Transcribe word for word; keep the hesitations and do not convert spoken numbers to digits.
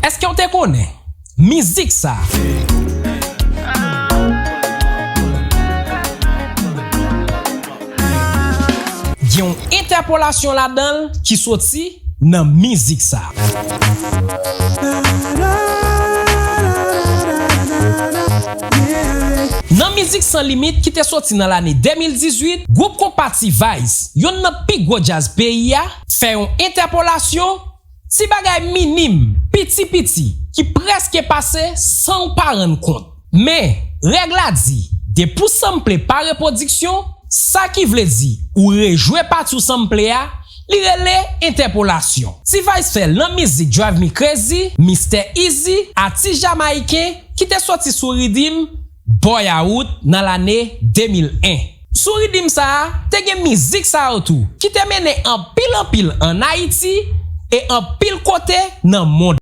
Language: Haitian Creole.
Èske w te konnen mizik sa gen yon entèpolasyon ladan l ki soti nan mizik sa? Nan mizik San Limit ki te soti nan lane de mil dizuit, gwoup konpa T-Vice, yonn nan pi gwo djaz peyi a, fè yon entèpolasyon, ti bagay minim, piti piti, ki prèske pase san w pa rann kont. Men, règ la di, depi w sanple pa repwodiksyon, sa ki vle di ou rejwe pati w sanple a, li rele entèpolasyon. T-Vice fè l nan mizik Drive Me Crazy, Mister Easy, atis jamayiken ki te soti sou ridim Boy Out nan lane de mil en. Sou ridim sa a, te gen mizik sa yo tou ki te mennen anpil anpil ann Ayiti e anpil kote nan mond